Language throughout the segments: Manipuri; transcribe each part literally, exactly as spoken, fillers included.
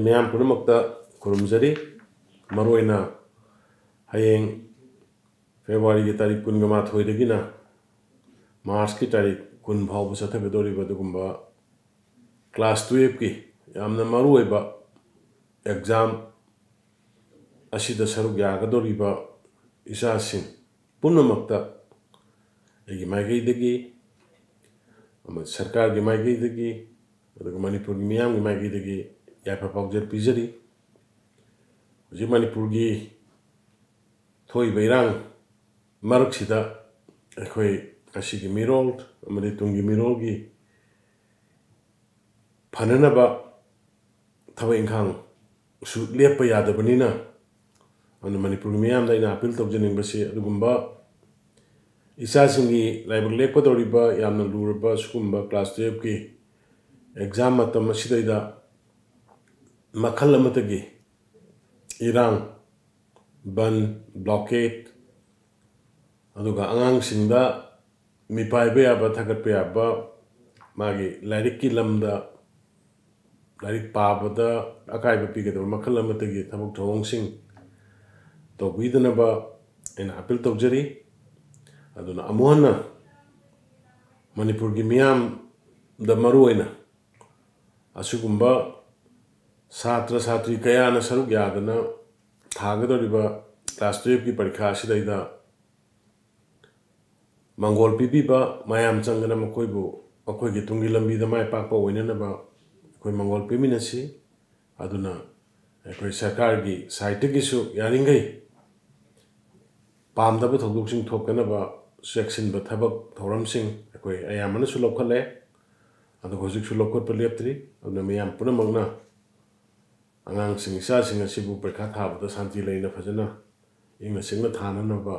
ꯃꯌꯥꯝ ꯄꯨꯝꯅꯃꯛꯇ ꯈꯨꯔꯨꯝꯖꯔꯤ꯫ ꯃꯔꯨꯑꯣꯏꯅ ꯍꯌꯦꯡ ꯐꯦꯕ꯭ꯔꯨꯋꯥꯔꯤꯒꯤ ꯇꯥꯔꯤꯛ ꯀꯨꯟꯒ ꯃꯥꯊꯣꯏꯗꯒꯤꯅ ꯃꯥꯔꯆꯀꯤ ꯇꯥꯔꯤꯛ ꯀꯨꯟ ꯐꯥꯎꯕ ꯆꯠꯊꯒꯗꯧꯔꯤꯕ ꯑꯗꯨꯒꯨꯝꯕ class twelveꯀꯤ ꯌꯥꯝꯅ ꯃꯔꯨꯑꯣꯏꯕ exam ꯑꯁꯤꯗ ꯁꯔꯨꯛ ꯌꯥꯒꯗꯧꯔꯤꯕ ꯏꯆꯥꯁꯤꯡ ꯄꯨꯝꯅꯃꯛꯇ ꯑꯩꯒꯤ ꯃꯥꯏꯀꯩꯗꯒꯤ, ꯑꯃꯗꯤ ꯁꯔꯀꯥꯔꯒꯤ ꯃꯥꯏꯀꯩꯗꯒꯤ, ꯑꯗꯨꯒ ꯃꯅꯤꯄꯨꯔꯒꯤ ꯃꯤꯌꯥꯝꯒꯤ ꯃꯥꯏꯀꯩꯗꯒꯤ ꯌꯥꯏꯐ ꯄꯥꯎꯖꯦꯜ ꯄꯤꯖꯔꯤ꯫ ꯍꯧꯖꯤꯛ ꯃꯅꯤꯄꯨꯔꯒꯤ ꯊꯣꯛꯏꯕ ꯏꯔꯥꯡ ꯃꯔꯛꯁꯤꯗ ꯑꯩꯈꯣꯏ ꯉꯁꯤꯒꯤ ꯃꯤꯔꯣꯜ ꯑꯃꯗꯤ ꯇꯨꯡꯒꯤ ꯃꯤꯔꯣꯜꯒꯤ ꯐꯅꯅꯕ ꯊꯕꯛ ꯏꯪꯈꯥꯡꯁꯨ ꯂꯦꯞꯄ ꯌꯥꯗꯕꯅꯤꯅ, ꯑꯗꯨꯅ ꯃꯅꯤꯄꯨꯔꯒꯤ ꯃꯤꯌꯥꯝꯗ ꯑꯩꯅ appeal ꯇꯧꯖꯅꯤꯡꯕꯁꯤ, ꯑꯗꯨꯒꯨꯝꯕ ꯏꯆꯥꯁꯤꯡꯒꯤ ꯂꯥꯏꯕꯛ ꯂꯦꯞꯀꯗꯧꯔꯤꯕ ꯌꯥꯝꯅ ꯂꯨꯔꯕ ꯁꯤꯒꯨꯝꯕ class twelveꯀꯤ exam ꯃꯇꯝ ꯑꯁꯤꯗꯩꯗ ꯃꯈꯜ ꯑꯃꯠꯇꯒꯤ ꯏꯔꯥꯡ, ꯕꯟ, blockade, ꯑꯗꯨꯒ ꯑꯉꯥꯡꯁꯤꯡꯗ ꯃꯤꯄꯥꯏꯕ ꯌꯥꯕ, ꯊꯥꯒꯠꯄ ꯌꯥꯕ, ꯃꯥꯒꯤ ꯂꯥꯏꯔꯤꯛꯀꯤ ꯂꯝꯗ, ꯂꯥꯏꯔꯤꯛ ꯄꯥꯕꯗ ꯑꯀꯥꯏꯕ ꯄꯤꯒꯗꯕ ꯃꯈꯜ ꯑꯃꯠꯇꯒꯤ ꯊꯕꯛ ꯊꯧꯑꯣꯡꯁꯤꯡ ꯇꯧꯕꯤꯗꯅꯕ ꯑꯩꯅ appeal ꯇꯧꯖꯔꯤ꯫ ꯑꯗꯨꯅ ꯑꯃꯨꯛ ꯍꯟꯅ ꯃꯅꯤꯄꯨꯔꯒꯤ ꯃꯤꯌꯥꯝꯗ ꯃꯔꯨꯑꯣꯏꯅ ꯑꯁꯤꯒꯨꯝꯕ ꯁꯥꯇ꯭ꯔ ꯁꯥꯇ꯭ꯔꯤ ꯀꯌꯥꯅ ꯁꯔꯨꯛ ꯌꯥꯗꯅ ꯊꯥꯒꯗꯧꯔꯤꯕ class twelveꯀꯤ ꯄꯔꯤꯈꯥ ꯑꯁꯤꯗꯩꯗ ꯃꯪꯒꯣꯜ ꯄꯤꯕꯤꯕ, ꯃꯌꯥꯝ ꯆꯪꯗꯅ ꯃꯈꯣꯏꯕꯨ ꯃꯈꯣꯏꯒꯤ ꯇꯨꯡꯒꯤ ꯂꯝꯕꯤꯗ ꯃꯥꯏ ꯄꯥꯛꯄ ꯑꯣꯏꯅꯅꯕ ꯑꯩꯈꯣꯏ ꯃꯪꯒꯣꯜ ꯄꯤꯃꯤꯟꯅꯁꯤ꯫ ꯑꯗꯨꯅ ꯑꯩꯈꯣꯏ ꯁꯔꯀꯥꯔꯒꯤ sideꯇꯒꯤꯁꯨ ꯌꯥꯔꯤꯈꯩ ꯄꯥꯝꯗꯕ ꯊꯧꯗꯣꯛꯁꯤꯡ ꯊꯣꯛꯇꯅꯕ ꯆꯦꯛꯁꯤꯟꯕ ꯊꯕꯛ ꯊꯧꯔꯝꯁꯤꯡ ꯑꯩꯈꯣꯏ ꯑꯌꯥꯝꯕꯅꯁꯨ ꯂꯧꯈꯠꯂꯦ꯫ ꯑꯗꯨꯒ ꯍꯧꯖꯤꯛꯁꯨ ꯂꯧꯈꯠꯄ ꯂꯦꯞꯇ꯭ꯔꯤ꯫ ꯑꯗꯨꯅ ꯃꯤꯌꯥꯝ ꯄꯨꯝꯅꯃꯛꯅ ꯑꯉꯥꯡꯁꯤꯡ, ꯏꯆꯥꯁꯤꯡ ꯑꯁꯤꯕꯨ ꯄꯔꯤꯈꯥ ꯊꯥꯕꯗ ꯁꯥꯟꯇꯤ ꯂꯩꯅ ꯐꯖꯅ ꯏꯪꯅ ꯆꯤꯛꯅ ꯊꯥꯅꯅꯕ,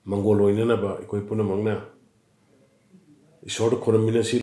ꯃꯪꯒꯣꯜ ꯑꯣꯏꯅꯅꯕ ꯑꯩꯈꯣꯏ ꯄꯨꯝꯅꯃꯛꯅ ꯏꯁꯣꯔꯗ ꯈꯨꯔꯨꯝꯃꯤꯟꯅꯁꯤ꯫